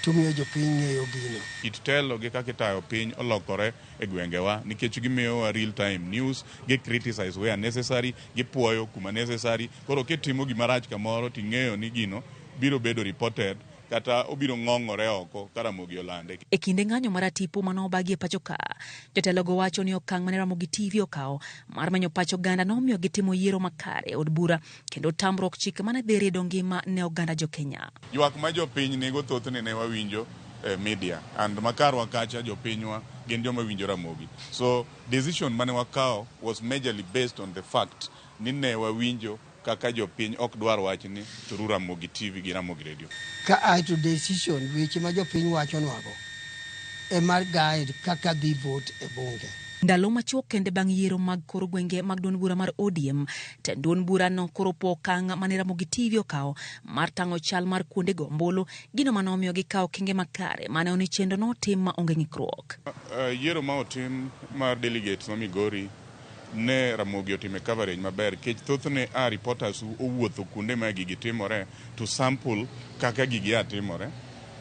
tumiyo jopiny ng'eyo gino. Kit telo gi kaka itayo piny olokore e gwengewa nikech gimiyowa real time news, gi criticize where necessary, gipuoyo kuma necessary. Koro kitimo gima rach kamoro ting'eyo ni gino biro bedo reported kata obiro ng'ong'ore oko ka Ramogi olande. E kinde ng'anyo mar atipo mane obagi e pacho ka, jotelogo wacho ni okang' mane Ramogi TV okawo mar menyo pach oganda nomiyo gitimo yiero makare e od bura kendo tamruok chike mane dhi rido ngima ne oganda jo-Kenya. Ywak ma jopiny nigo thothne ne wawinjo e media and makarwa kacha jopinywa gin joma winjo Ramogi. So decision mane wakawo was majorly based on the fact ni ne wawinjo kaka jopiny ok dwar wachni through Ramogi TV gi Ramogi Radio. Ka ae to decision weche ma jopiny wachonwago ema guide kaka dhi vote e bunge. Ndalo machuok kende bang' yiero mag kor gwenge mag duond bura mar ODM, tend duond burano koro opo okang' mane Ramogi TV okawo mar tang'o chal mar kuonde go ombulu, gino mane omiyo gikawo okenge makare mane oni chenro notim ma onge ng'ikruok. Yiero ma otim mar delegates ma Migori ne Ramogi otime coverage maber kech thothne a reporters owuotho kuonde ma gigi timore to sample kaka gigi a timore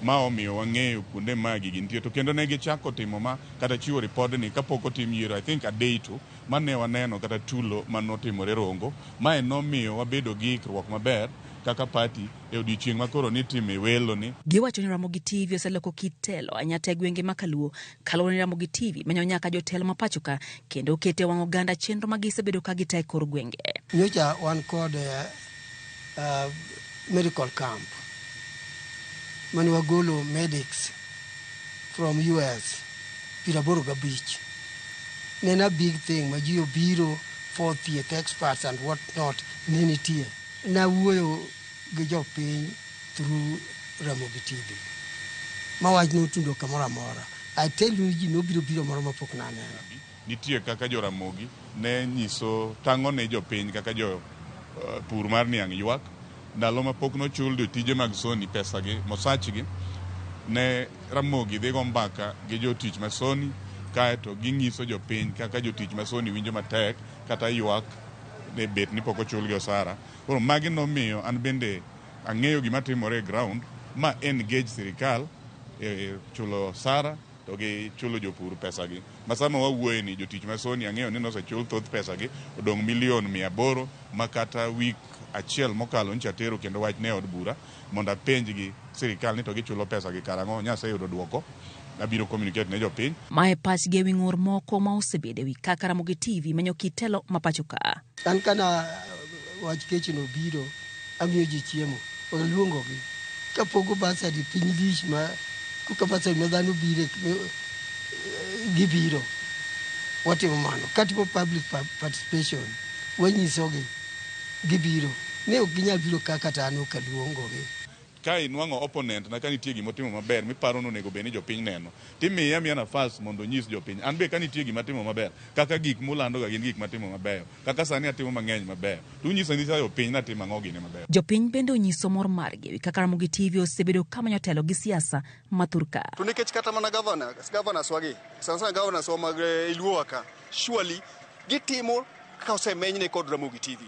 ma omiyo wang'eyo kuonde ma gigi nitie to kendo ne gichako timo ma kata chiwo ripodni kapok otim yiero I think a day to mane waneno kata tulo manotimore Rongo mae nomiyo wabedo gi ikruok maber kaka party e odiochieng' ma koro nitime welo ni. Giwacho ni Ramogi TV oseloko kit telo ahinya e gwenge ma Kaluo kaluwore ni Ramogi TV menyo nyaka jotelo ma pacho ka kendo kete wang' oganda chenro ma gisebedo ka gitayo e kor gwenge. Nyocha wan kod medical camp mane wagolo medics from US 85. Ne en a big thing ma ji obiro for thieth experts and what not ne nitie. Nawuoyo gi jopiny through Ramogi TV ma wach notundo kamoro amora. I tell you ji nobiro biro moro mapok naneno. Nitie kaka jo Ramogi ne nyiso tang'o ne jopiny kaka jo pur mar niang' ywak ndalo ma pok nochul jotije mag Sony pesagi mosachgi ne Ramogi dhi go mbaka gi jotich ma Sony kaeto ging'iso jopiny kaka jotich ma Sony winjo matek kata ywak ne bet ni pok ochulgi osara. Koro magi nomiyo an bende ang'eyo gima timore e ground ma engage sirikal e chulo osara to gi chulo jopur pesagi. Ma sama wawuoye ni jotich ma Sony ang'eyo ni nosechul thoth pesagi odong' milion 800 ma kata wik achiel mokalo nyocha atero kendo wach ne od bura mondo apenjgi sirikal ni to gichulo pesagi karang'o. Nyaseyudo duoko abiro communicate ne jopiny. Mae pachgi ewi ng'ur moko ma osebedo ewi kaka Ramogi TV menyo kit telo ma pacho ka. An kana wach kech no biro amiyo ji chiemo aluongogi kapogo basari piny lich ma kuka basari ma dhano bire gibiro watimo mano. Katimo public participation wanyisogi gibiro ne ok ginyal biro kaka to an ok aluongogi. Ka inwang'o opponent na ka nitie gimotimo maber miparo ni onego bed ni jopiny neno timiye amiya nafas mondo onyis jopiny. An be ka nitie gima atimo maber kaka gik mulando ga gin gik matimo mabeyo kaka sani atimo mang'eny mabeyo to unyiso anyisa jopiny natimo ang'o gini mabeyo. Jopiny bende onyiso mor margi ewi kaka Ramogi TV osebedo kamanyo telo gi siasa ma thurka. To nikech kata mana governors wagi sana sana governors wa mag Luo ka surely gitimo ka osemenyne kod Ramogi TV.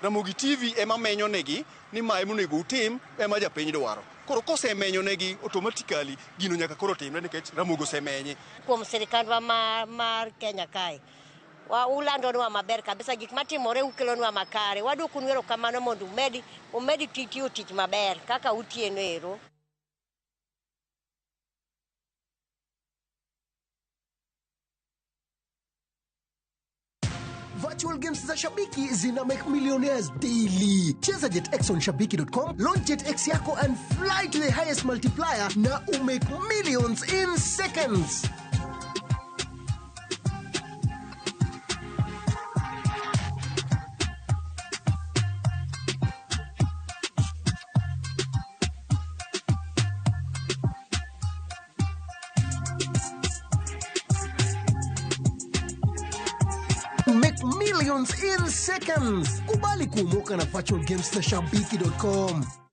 Ramogi TV ema menyo negi ni ma ema onego utim ema japiny dwaro. Koro kosemenyo negi automatically gino nyaka koro timre nikech Ramogi osemenye. Kuom sirikandwa mar Kenya kae ulandonwa maber kabisa gik matimore ukelonwa makare. Waduokonu erokamano mondo umedi tiyo tich maber kaka utieno ero. Virtual games za Shabiki zina make millionaires daily. Cheza JetX on shabiki.com, launch JetX yako and fly to the highest multiplier na umake millions in seconds. make millions in seconds. Kubali kuomoka na virtual games na shabiki.com.